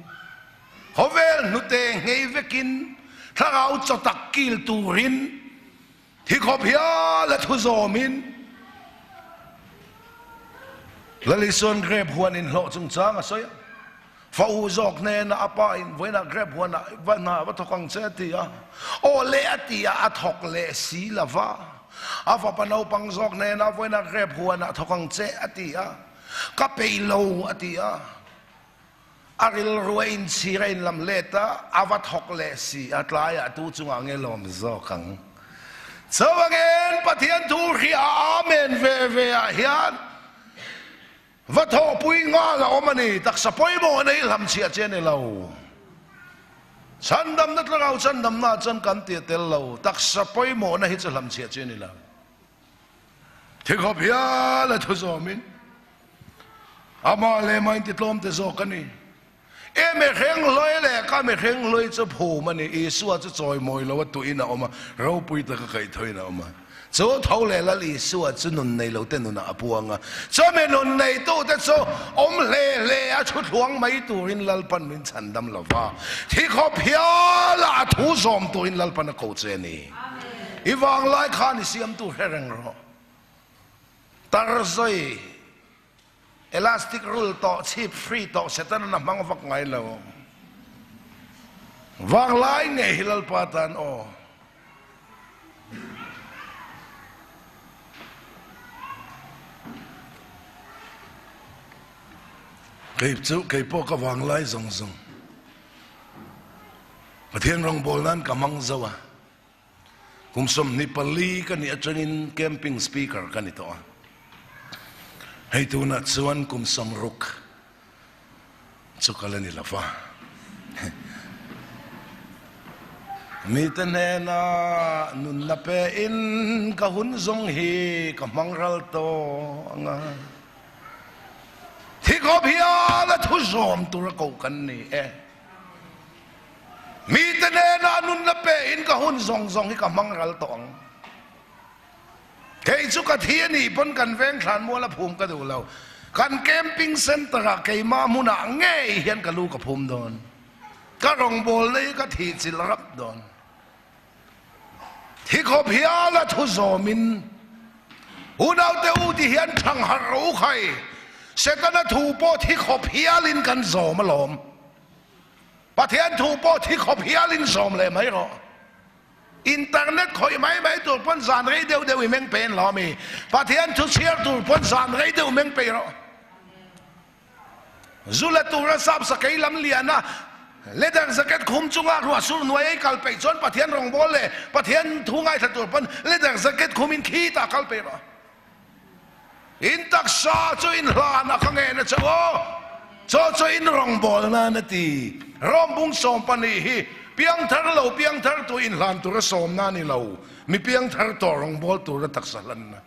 Khawvel hnute nghei vekin thlarau chaw tak kil turin thi khawp hial a thu zawmin Lalisuan grep huan inhlawh chungchang a sawi a. Fa u zawk hnena a pa in vawiinah grep huanah va hna va thawk ang che a ti a. Aw le a ti a, a thawk leh si lo va. A fapa naupang zawk hnena vawiinah grep huanah thawk ang che a ti a, ka peih lo a ti a. A rilru a inchhir a inlam let a, a va thawk leh si a, tlaiah tu chungah nge lawm zawk ang? Chuvangin Pathian thu hria Amen ve ve ah hian va thawhpui nghal a awm a ni, taksa pawimawh nei hlamchhiah che a ni lo. Chhandamna thlarau chhandamna ah chuan kan ti a tel lo, taksa pawimawhna hi chu hlamchhiah che a ni lo. Thikhawp hial a thu zawmin amah leh mah intitlawm te zawk a ni. E mihring hlui leh ka mihring hlui chu phum a ni. Isua chu chawimawi lo a tuin a awm a, ropui taka kaihthawin a awm a. Chu tho leh Lal Isua chu nun nei lo te nunah a puang a. Chumi nun neitute chu awm hle hle a thuthluang mai turin Lalpan min chhandam lo va, thikhawp hiala a thu zawm turin Lalpan a ko che a ni. I vanglai khan i siamtu hre reng rawh. Tarzoi, elastic rul tawh, chhip free tawh Setanan a hmang vak ngai lo. Vanglai ngei hi Lalpa tan aw. Kei chu kei pawh ka vanglai zawng zawng. Pathian rawngbâwl nân ka hmang zo a, kum 24 ka nih aṭangin camping speaker ka ni tawh a, hei tûnah chuan kum 60 chu ka la ni lo va. Mite hnêna nunna pein ka hun zawng hi ka hmang ral tawh ang a, thikhawp hial a thu zawm tûra koh kan ni e. Mite nena nunna pe in ka hun zawng zawng hi ka hmang ral tawh ang. Kei chu ka thi a nih pawn kan veng thlan mual a phum ka duh lo. Kan camping center ah keimah hmunah ngei hian ka lu ka phum dawn. Ka rawngbawlna hi ka thih chilh rap dawn. Thi khawp hial a thu zawmin unaute u ti hian thang harh rawh u khai. Setana thu pawh thi khawp hialin kan zawm alawm. Pathian thu pawh thi khawp hialin zawm leh mai rawh. Internet khawih mai mai tur pawn zan rei deuh deuh i meng pe en lo ami? Pathian thu chhiar tur pawn zan rei deuh meng pe rawh. Zu la tura sap sakei lam liana leather jacket khum chunga ruah sur hnuai ei kal peih chuan Pathian rawngbâwl leh Pathian thu ngaithla tur pawn leather jacket khumin khi tah kal peih rawh. In taksa chu in hlan a ka ngen a che aw, chaw chu in rawngbâwl nan a ti. Rom bung 12 hi piangthar lo piangthar tu in hlan tura sawmna a ni lo, mi piangthar tawh rawngbâwl tura taksa hlanna.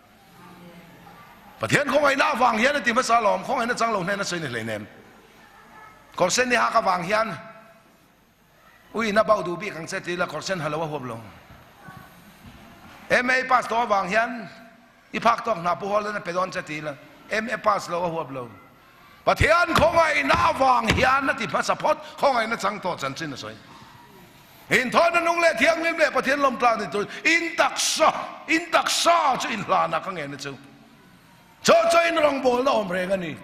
Pathian khawngaihna avang hian a ti hmasa alawm, khawngaihna chang lo hnena sawi ni hleinem. Kawr sen ni hak avang hian ui na bau duh bik ang che ti la kawr sen ha lo a huap lo. MA pass tawh avang hian i phak tawk hna pu hawl in a pe dawn che ti la MA pass lo a huap lo. Pathian khawngaihna avang hian a ti hmasa phawt, khawngaihna chang tawh chanchin a sawi. Inthawina nung leh thianghlim leh Pathian lawmtlak ni turin in taksa, in taksa chu inhlanah ka ngen a chu. Chaw chaw in rawngbawlna awm reng a ni.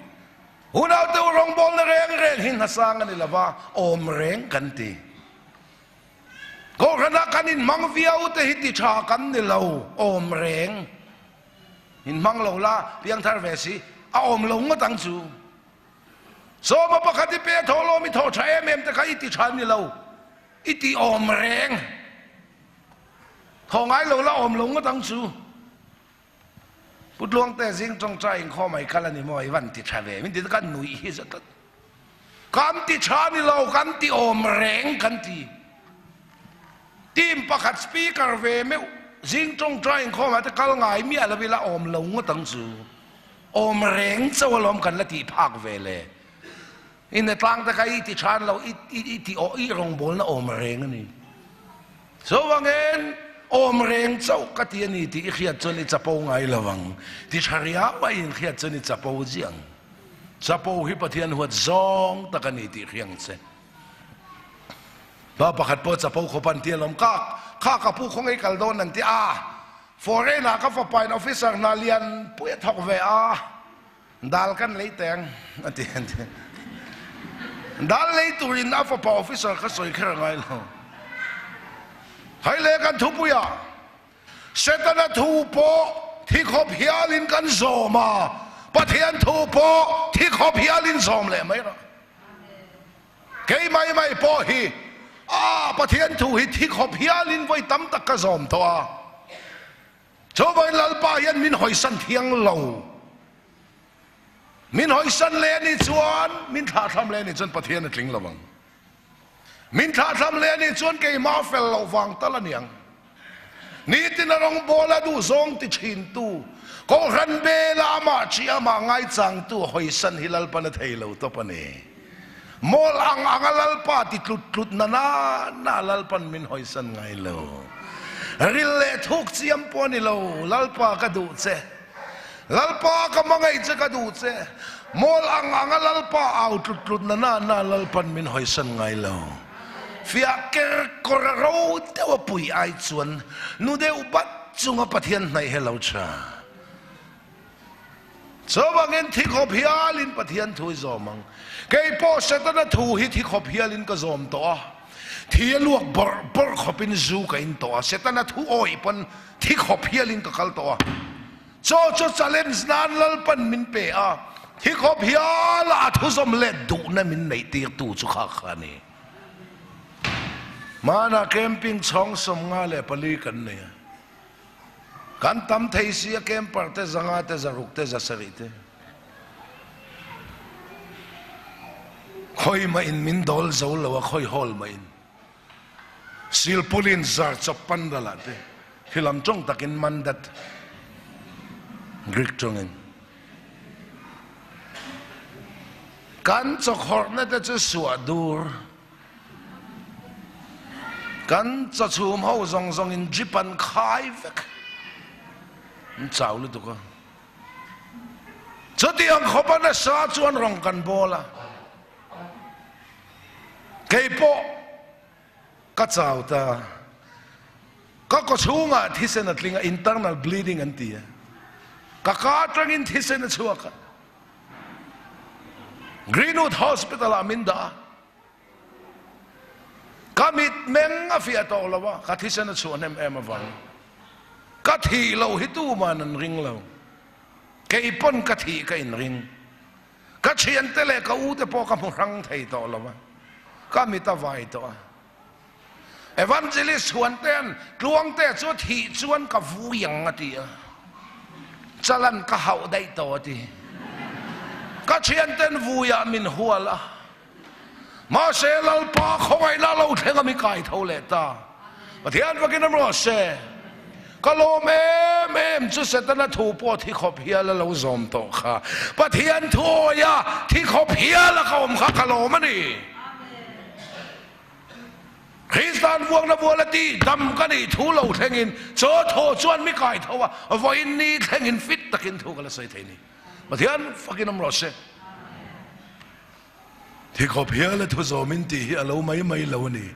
Unaute u rawngbawlna reng reng hi hnasang a ni lova, awm reng kan ti. Kohhranah kan inhmang viau te hi ti tha kan ni lo, awm reng. Inhmang lo la, piangthar ve si, a awm lo ngawt ang chu. Sawma pakhat i pe a thaw lawm i thaw tha em em te kha i ti tha ni lo, i ti awm reng. Thaw ngai lo la awm lo ngawt ang chu. Pu Tluangte zing tawngtai inkhawm ai kal a ni maw i van ti tha ve min ti ka nuih hi za tlat. Kan ti tha ni lo kan ti awm reng kan ti. Team pakhat speaker ve meuh zing tawngtai inkhawm ah te kal ngai miah lo ila awm lo ngawt ang chu. Awm reng chauh alawm kan la tih phak ve le. I hnetlang te kha i ti than lo i i ti awh i rawngbawlna awm reng a ni. Chuvangin awm reng chauh ka ti a ni tih i hriat chuan i chapo ngai lo ang. Ti tha riau a in hriat chuan i chapo ziang. Chapo hi Pathian huat zawng tak a ni tih hriang che. Pa pakhat pawh chapo khawp an ti alawm. Ka kha ka pu khaw ngei kal dawn an ti a. Foreign ah ka fapa in officer hna lian pui a thawk ve a. Dal kan lei teng a ti an ti. Dal lei turin a fapa officer kha sawi kher a ngai lo. Hei le kan thupuiah Setana thu pawh thi khawp hialin kan zawm a, Pathian thu pawh thi khawp hialin zawm leh mai rawh. Kei mai mai pawh hi a Pathian thu hi thi khawp hialin vawi tam tak ka zawm tawh a. Chuvangin Lalpa hian min hawisan thiang lo. Min hawisan leh a nih chuan, min thlahthlam leh a nih chuan Pathian a tling lo ang. Min thlahthlam leh a nih chuan keimah fel loh vang tal a niang. Nitin a rawngbawl a duh zawng ti thintu, Kohhran bela amah chi amah ngaichangtu hawisan hi Lalpan a thei lo tawp a ni. Mawl ang anga Lalpa ti tlut tlut na na na Lalpan min hawisan ngai lo. Ril leh thuk chiam pawh a ni lo, Lalpa ka duh che. Lalpa ka hmangaih che ka duh che. Mawl ang anga Lalpa au tlut tlut na na na Lalpan min hawisan ngai lo. Fiah ker kawr a ro deuh a pui ai chuan nu deuh bat chunga Pathian hnaih he lo tha. Chuvangin thi khawp hialin Pathian thu i zawm ang. Kei pawh Setana thu hi thi khawp hialin ka zawm tawh a. Thi a luak bawrh bawrh khawpin zu ka in tawh a. Setana thu awih pawn thi khawp hialin ka kal tawh a. Chaw chu challenge nan Lalpan min pe a. Thi khawp hiala a thu zawm let duhna min neih tirtu chu kha kha a ni. Hmanah camping chhawng 54 kan nei a. Kan tam thei si a camper te 500 te 600 te 700 te. Khawi mah in min dawl zo lo a khawi hawl mah in. Silpulin zar chawp pandal ah te khilam tawng takin mandat Greek tawngin. Kan chawkhawrhna te chu suah dur. Kan chawchhum ho zawng zawng in drip an khai vek. An chau lutuk a. Chutiang khawp a nasa chuan rawng kan bawl a. Kei pawh ka chau ta. Ka kawchhungah thisen a tling a, internal bleeding an ti a. Ka ka atangin thisen a chhuak a. Greenwood Hospital ah min dah a. Ka mitmeng a fiah tawh lo a, ka thisen a chhuah hnem em avang. Ka thih loh hi tuman an ring lo. Kei pawn ka thih ka inring. Ka thiante leh ka ute pawh ka hmu hrang thei tawh lo a, ka mit a vai tawh a. Evangelist Chhuantean Tluangte chu thih chuan ka vui ang a ti a, chalan ka hauh daih tawh a ti. Ka thianten vuiah min hual a, mahse Lalpa khawngaihna lo thleng a mi kai tho leh ta. Pathian fakin awm rawh se. Ka lawm em em chu Setana thu pawh thi khawp hial a lo zawm tawh kha. Pathian thu awia thi khawp hial a ka awm kha ka lawm a ni. Kristan vuakna vual a ti, dam ka nih thu lo thlengin chaw thaw chuan mi kai tho a, vawiin ni thlengin fit takin thu ka la sawi thei ni. Pathian fakin awm rawh se. Thi khawp hial a thu zawmin tih hi a lo mai mai lo a ni.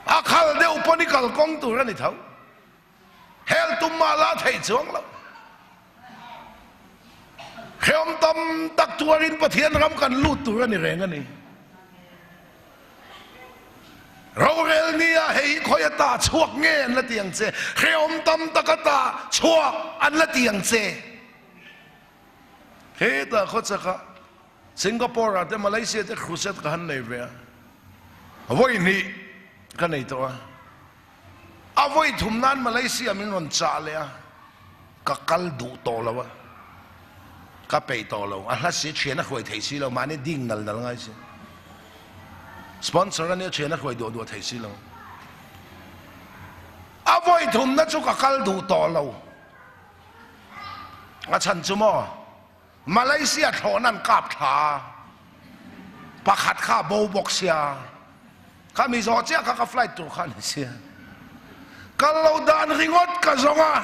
A khal deuh pawn i kalkawng tur a ni tho. Hel tum mah la theih chuang lo. Hrehawm tam tak tuarin Pathian ram kan lut tur a ni reng a ni. Rorel nia hei hi khawi ata chhuak nge an la ti ang che? Hrehawm tam tak ata chhuak an la ti ang che. Hetah khawchakah Singapore ah te Malaysia te crusade ka han nei ve a, vawi hnih ka nei tawh a, a vawi thum nan Malaysia min rawn chah leh a, ka kal duh tawh lo a, ka peih tawh lo, a hla si thian a hruai theih si lo, mahni ding nal nal ngai si, sponsor a nia thian a hruai duah duah theih si lo, a vawi thum na chu ka kal duh tawh lo, a chhan chu maw. Malaysia thlawhna an kap thla a, pakhat kha a bo bawk sia, kha mi zawh chiah kha ka flight tur kha a ni sia. Kal lo dan ringawt ka zawng a,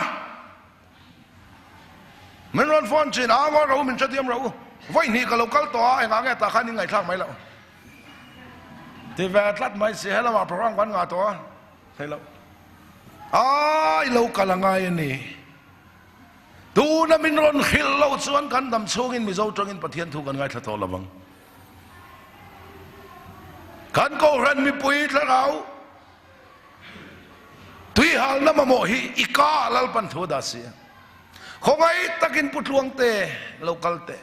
min rawn phone thin a, ngawi rawh u, min hrethiam rawh u, vawi hnih ka lo kal tawh a, engah nge tah khan in ngaihthlak mai loh ti ve tlat mai si, helamah program kan ngah tawh a, thei loh a, i lo kal a ngai a ni. Tuna min rawn hrilh loh chuan kan dam chhungin Mizo tawngin Pathian thu kan ngaithla tawh lo vang. Kan Kohhran mipui thlarau tuihalna mamawh hi i ka Lalpan thu a dah si a. Khawngaih takin Pu Tluangte lo kal teh.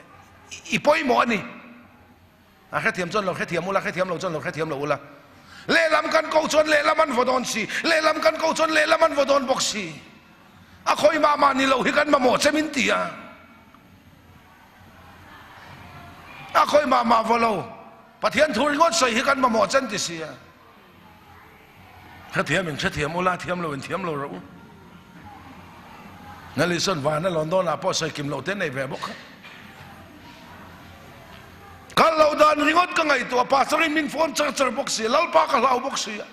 I pawimawh a ni. A hrethiam chuan lo hrethiam ula, hrethiam lo chuan lo hrethiam lo ula. Lehlam kan ko chuan lehlam an vaw dawn si, lehlam kan ko chuan lehlam an vaw dawn bawk si. A khawi mah mah ni lo hi kan mamawh che min ti a. A khawi mah mah vaw lo, Pathian thu ringawt sawi hi kan mamawh che an ti si a. Hrethiam in hrethiam ula, thiam lo in thiam lo rawh u. Nalison van a lawn dawnah pawh sawi kim loh te nei ve bawk kha. Kal lo dan ringawt ka ngaihtuah, pastor in min phone char char bawk si, Lalpa ka hlau bawk si a.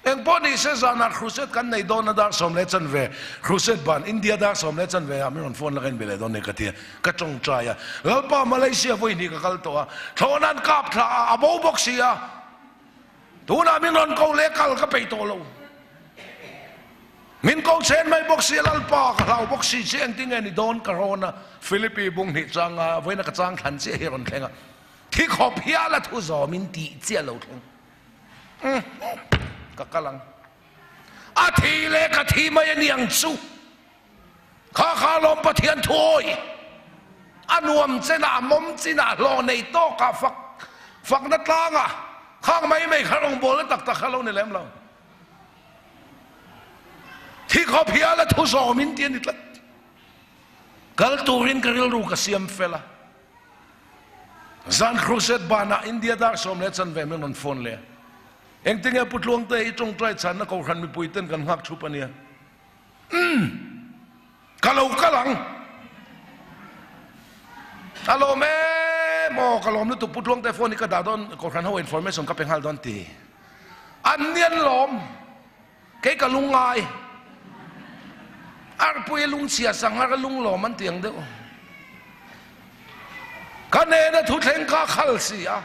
Eng pawh ni se zanah crusade kan nei dawn a dar 10:15, crusade ban India dar 10:15 ah min rawn phone la ka inbe leh dawn ni ka ti a, ka tawngtai a. Lalpa Malaysia vawi hnih ka kal tawh a, thlawhna an kap thla a, a bo bawk si a. Tunah min rawn ko leh kal ka peih tawh lo. Min ko chen mai bawk si a, Lalpa ka hlau bawk si che engtin nge ni dawn ka rawn a, Philippi bung hnih changa vawiina ka chang thlan chiah hi a rawn thleng a, thi khawp hial a thu zawmin tih chiah a lo thleng. Ka kal ang. A thi leh ka thi mai a ni ang chu. Kha kha lawm Pathian thuawi a nuam chenah a mawm chinah hlawh nei tawkah fak fakna tlangah khang mai mai kha rawngbawlna tak tak kha lo ni lem lo. Thi khawp hial a thu zawmin ti a ni tlat. Kal turin ka rilru ka siam fel a. Zan crusade banah India dar 10:15 min rawn phone leh a. Engtinge Pu Tluangte i tawngtai chhanna Kohhran mipui ten kan nghak thup a nia. Umm! Ka lo kal ang. A lawm em aw, ka lawm lutuk Pu Tluangte phone hi ka dah dawn, Kohhran ho information ka pe nghal dawn ti. An ni an lawm, kei ka lungngai. Arpui a lungchhia sanghar a lunglawm an ti ang deuh. Ka nena thuthleng kha khal si a,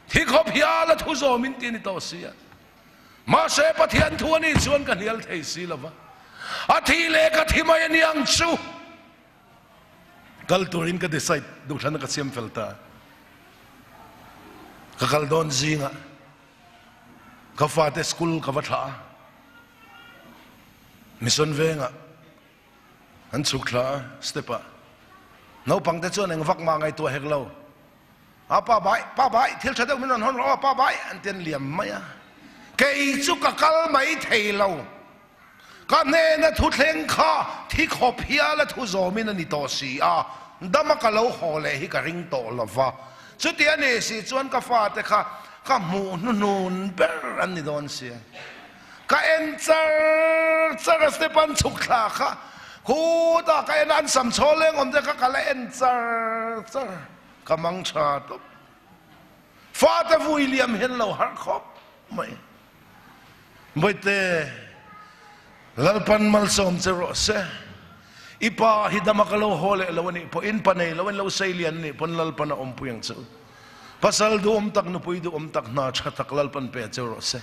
thi khawp hial a thu zawm in ti a ni tawh si a. Mahse Pathian thu a nih chuan ka hnial thei si lo va, a thi leh ka thi mai a ni ang chu. Kal turin ka decide duhthlan a ka siam fel ta. Ka kal dawn zingah ka fate school ka va thlah a, mission vengah an chhuk thla a step ah. Naupang te chuan eng vak mah ngaihtuah hek lo. A pa bai, pa bai, thil tha deuh min rawn hawn rawh aw, pa bai, an ti an liam mai a. Kei chu ka kal mai thei lo. Ka hnena thu thleng kha thi khawp hial a thu zawmin a ni tawh si a, dama ka lo haw leh hi ka ring tawh lo va. Chuti a ni si chuan ka fate kha ka hmuh hnuhnun ber an ni dawn sia. Ka en char char a step an chhuk thla kha khutah ka en a, an sam chhawl leng awm te kha ka la en char char. Ka mang tha tawp. Fate vui liam hian lo harh khawp mai. Bawihte, Lalpan malsawm che rawh se. I pa hi dama ka lo haw leh lo a nih pawh, in pa nei lo in lo sei lian a nih pawn Lalpan a awmpui ang che u. Pasal duhawm tak, nupui duhawm tak, hna tha tak Lalpan pe che rawh se.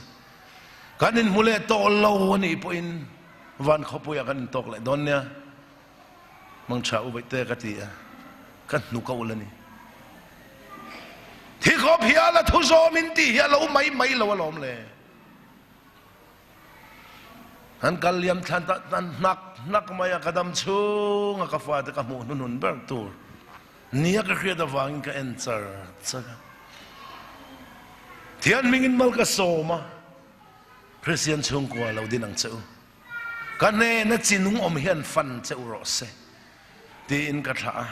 Kan inhmu leh tawh lo a nih pawhin van khawpuiah kan intawk leh dawn nia. Mangtha u vaihte ka ti a, ka hnuk a ulh a ni. Thi khawp hial a thu zawm in tih hi a lo mai mai lo alawm le. An kal liam thlan ta hnak hnak mai a, ka dam chhung a ka fate ka hmuh hnuhnun ber tur nia ka hriat avangin ka en char char a. Thian hmingin mal ka sawm a, Kristian chhungkua lo din ang che u. Ka hnena chi nung awm hian fan che u rawh se tiin ka thlah a.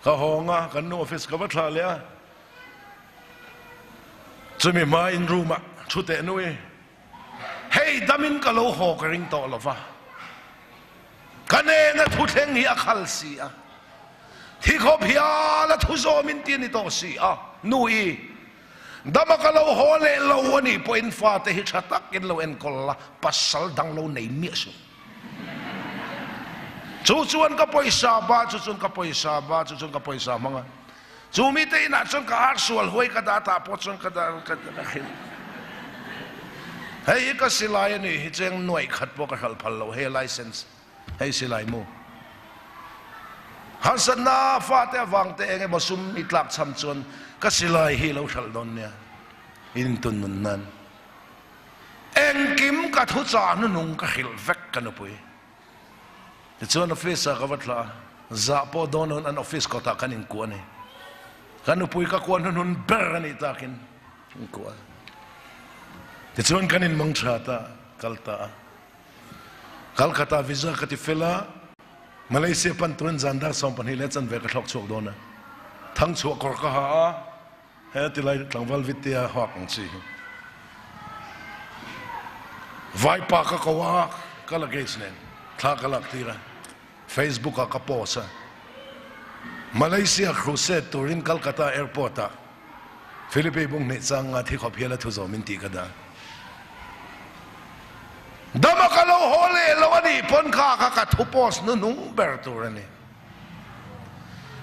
Ka hawng a, kan nu office ka va thlah leh a. Chumi hma in room ah thu teh nui, hei damin ka lo haw ka ring tawh lo va, ka hnena thu thleng hi a khal si a, thi khawp hial a thu zawm in ti a ni tawh si a, nu i dama ka lo haw leh lo a nih pawhin fate hi tha takin lo enkawl la, pasal dang lo nei miah suh. Chu chuan ka pawisa ba, chu chuan ka pawisa ba, chu chuan ka pawisa hmang a. Chu mite inah chuan ka ar sual huai ka dah tah pawh chuan ka dah ka hrilh. Hei hi ka silai a nih hi cheng nuaih khat pawh ka hralh phal lo hei license hei silai mu. Harsatna fate avang te eng emaw sum i tlak cham chuan ka silai hi lo hralh dawn nia in intun nun nan. Engkim ka thu chah hnunung ka hrilh vek ka nupui. Tichuan office ah ka va thlah a, zah pawh dawn loin an office kawtah kan inkuah a ni. Ka nupui ka kuah hnuhnun ber a nih takin kan kuah a. Tichuan kan inmang tha ta, kal ta a. Kalkata visa ka ti fel a, Malaysia pan turin zan dar 12 leh chanve ka thlawk chhuak dawn a. Thangchhuah kawr ka ha a. He tilai tlangval vitia hawk ang chi hi Vaipa ka ko a, ka luggage nen thla ka lak tir a, Facebook ah ka post a, Malaysia crusade turin Calcutta airport ah Philippe Bunghnih chang nga thi khawp hial a thu zawm in tih ka dah. Dama ka lo haw leh lo a nih pawn kha kha ka thu post hnuhnung ber tur a ni.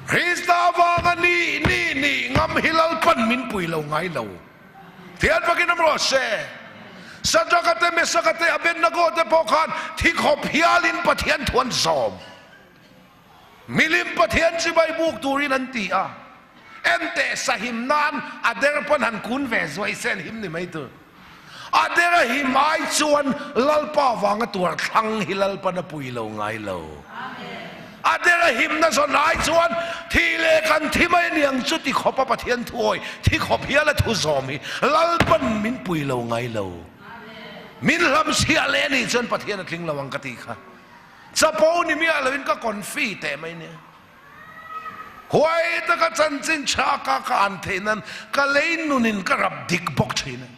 Krista avanga ni ni ni ngam hi Lalpan min pui lo ngai lo. Thian fakin awm rawh se. Sadraka te, Mesaka te, Abednego te pawh khan thi khawp hialin Pathian thu an zawm. Milim Pathian chibai buk turin an ti a. Enteh sahim nan a der pawn han kun ve zuai se an him ni mai tur. A der a him ai chuan Lalpa vanga tuar thlang hi Lalpan a pui lo ngai lo. A der a himna zawn ai chuan thi leh kan thi mai aniang chu ti khawp a Pathian thu awi thi khawp hial a thu zawm hi Lalpan min pui lo ngai lo. Min hlam chhiah leh anih chuan Pathian a tling lo ang ka tih kha. Chapo ni miah loin ka confi teh mai nia. Huai taka chanchin tha ka ka an theih nan ka lei nunin ka rap dik bawk thin a.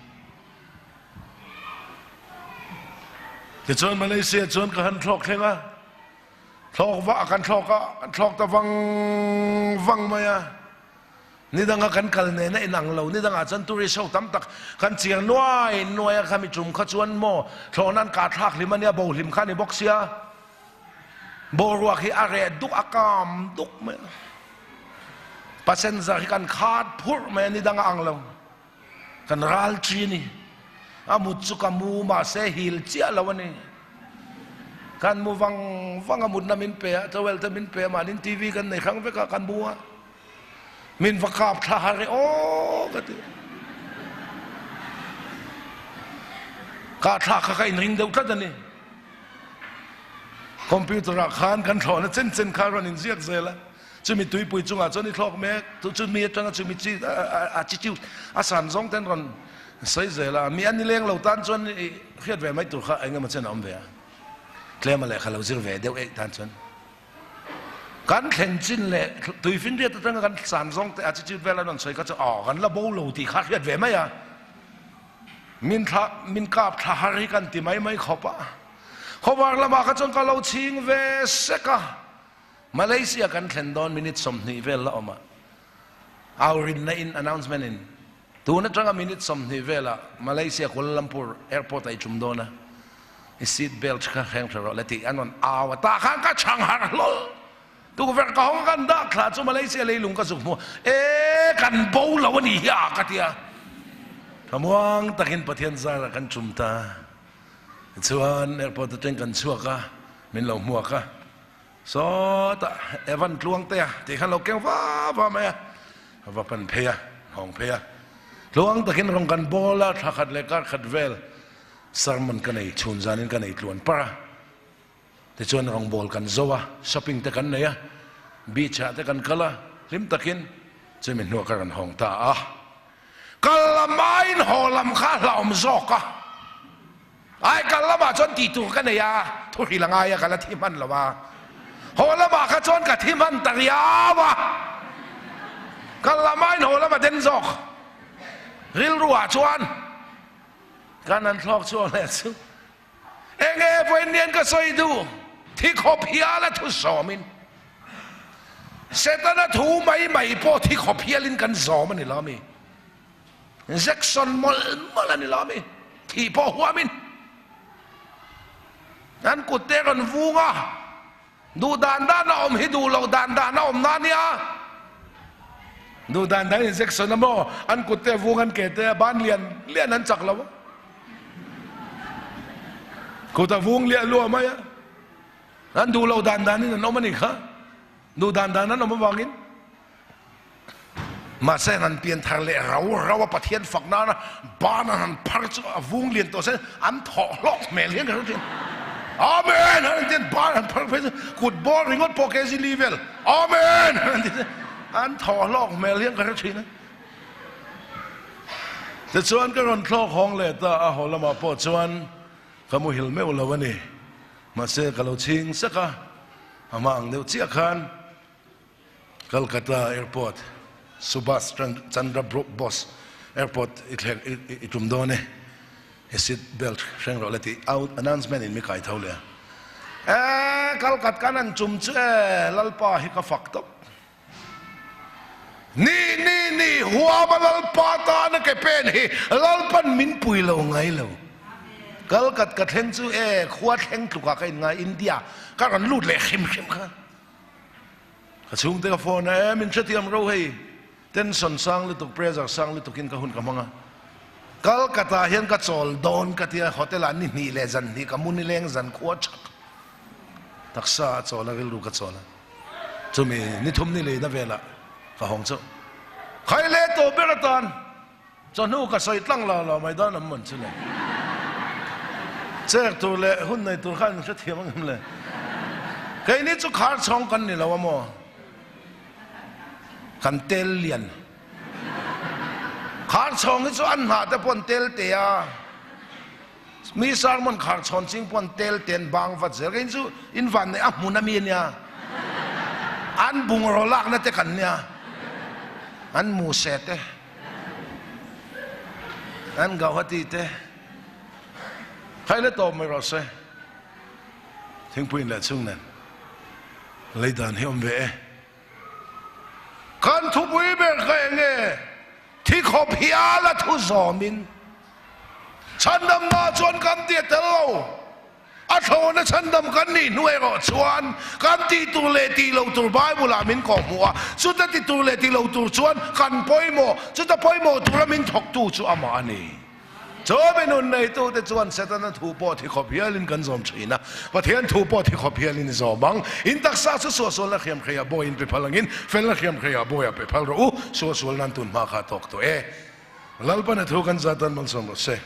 Tichuan Malaysia chuan ka han thlawk thleng a, thlawk vah kan thlawk a, kan thlawk ta vang vang mai a. Nidanga kan kal nen a inang lo, nidangah chuan tourist ho tam tak kan chiang nuai nuai a, khami tum kha chuan maw thlawhna an kah thlak hlim a nia, bo hlim kha a ni bawk sia. Boruak hi a reh duk, a kam duk mai a. Passenger hi kan khat phurh mai a, ni dang a ang lo. Kan ral chi a ni. A mut chu ka mu mahse hil chiah lo a ni. Kan mu vang vang a, mutna min pe a, towel te min pe a, mahni TV kan nei hrang vek a, kan mu a. Min va kap thla har e aw ka ti. Kah thlak kha ka inring deuh tlat a ni. Computer ah khan kan thlawhna chen chen kha rawn inziak zel a, chumi tuipui chungah chuan i thlawk mek, chu chumi atanga chumi chi a chi chiu a san zawng ten rawn sawi zel a, mi a ni leng lo tan chuan i hriat ve mai tur kha eng emaw chen a awm ve a, tlem a lehkha lo zir ve deuh eih tan chuan kan thlen chin leh tuifinriat atanga kan san zawng te a chi chiu vel a rawn sawi kha chu aw kan la bo lo tih kha hriat ve mai a. Min thla, min kap thla har hi kan ti mai mai khawp a. Khawvar lamah kha chuan ka lo chhing ve sek a. Malaysia kan thlen dawn minute 20 vel la awm a. Au rinna in announcement in tun atanga minute 20 velah Malaysia Kuala Lumpur airport ah i tum dawn a. I seat belt kha hreng hre rawh le tih an rawn au a. Tah khan ka chhang har hlawl. Tukverh ka hawng a kan dah thla chu Malaysia leilung ka zuk hmu e kan bo lo a ni hi a ka ti a. Thlamuang takin Pathian zarah kan tum ta. Tichuan airport atang kan chhuak a, min lo hmuak a. Sawtah Evan Tluangtea tih khan lo keng va va mai a, va pan phei a, hawng phei a. Tluang takin rawn kan bawl a, thla khat leh kar khat vel sermon ka nei chhun zanin ka nei tluan par a. Tichuan rawngbâwl kan zo a, shopping te kan nei a, beach ah te kan kal a, hlim takin chumi hnuah ka rawn hawng ta a. Kal lam aiin haw lam kha a hlauhawm zawk a, ai kal lamah chuan tih tur ka nei a, thuhril a ngai a, ka la thi hman lo a, haw lamah kha chuan ka thi hman ta riau a, kal lam aiin haw lam a den zawk rilru ah chuan kan han thlawk chhuak leh chu. Enge vawiin ka sawi duh? Thi khawp hiala thu zawmin Setana thu mai mai pawh thi khawp hialin kan zawm a ni lo mi? Injection mawlh mawlh a ni lo mi? Thih pawh huamin an kut te rawn vung a, duh dan dan a awm hi duh loh dan dan a awm na nia. Duh dan dan injection a maw an kut te vung an ke te a ban lian lian an chak lo a. Kut a vung liah luah mai a. An duh loh dan dan in an awm a nih kha. Duh dan dan an awm avangin. Mahse an han pian thar leh rau rau a Pathian fak nana ban an han phar chu a vung lian tawh se an thawh hlawk hmel hian ka hre thin. Amen! An han ti ban an phar phei chu kut bawr ringawt pawh kg li vel. Amen! An han ti an thawh hlawk hmel hian ka hre thin a. Tichuan ka rawn thlawk hawng leh ta a, haw lamah pawh chuan ka muhil meuh lo a ni. Mahse ka lo chhing sek a, a hma ang deuh chiah khan Calcutta Airport, Subhas Chandra Bose Airport i thleng i tum dawn e, i seat belt hreng rawh le tih announcement in mi kai tho leh a. E, Calcutta kan han chum chu e, Lalpa hi ka fak tawp. Ni ni ni huama Lalpa tana ke pen hi Lalpan min pui lo ngai lo. Calcutta ka thleng chu e, khua thleng tlukah ka inngai India ka rawn lut leh hrim hrim kha. Ka chhungte ka phone a, e min hrethiam ro hei, tension sang lutuk, pressure sang lutukin ka hun ka hmang a. Calcutta hian ka chawl dawn ka tia, hotel ah ni hnih leh zan hnih ka mu nileng zan khua thak. Taksa a chawl a, rilru ka chawl a. Chumi ni thum ni leina velah ka hawng chauh. Khai leh tawh ber atan Chawhnu ka sawi tlang lo lo mai dawn am mawn chu le. Chek tur leh hun nei tur khan hrethiam ang em le. Keini chu khar chhawng kan ni lo a maw? Kan tel lian. Khar chhawng hi chu an hnah te pawh an tel te a. Mi sermon khar chhawn ching pawh an tel te an bang vat zel. Keini chu in van neih a hmun a mi a nia. An bungraw lakna te kan nia. An mu se te. An Gauhati te khaile tawp mai rawh se. Thingpui in leh chhung nen lei dan hi awm ve e. Kan thupui ber kha eng nge? Thi khawp hial a thu zawmin chhandamna chuan kan ti a tel lo. A thlawna chhandam kan nih hnu erawh chuan kan tih tur leh tih lo tur Bible-ah min kawhhmuh a, chuta ti tur leh ti lo tur chuan kan pawimawh, chuta pawimawh tura min thawktu chu amah a ni. Chu mi nun neitute chuan Setana thu pawh thi khawp hialin kan zawm thin a, Pathian thu pawh thi khawp hialin i zawm ang. In taksa chu suahsualna hriam hreiah bawiin pe phal angin, felna hriam hreiah bawiah pe phal rawh u, suahsual nan tun hma kha a tawk tawh e. Lalpana thu kan zat dan malsawm rawh se.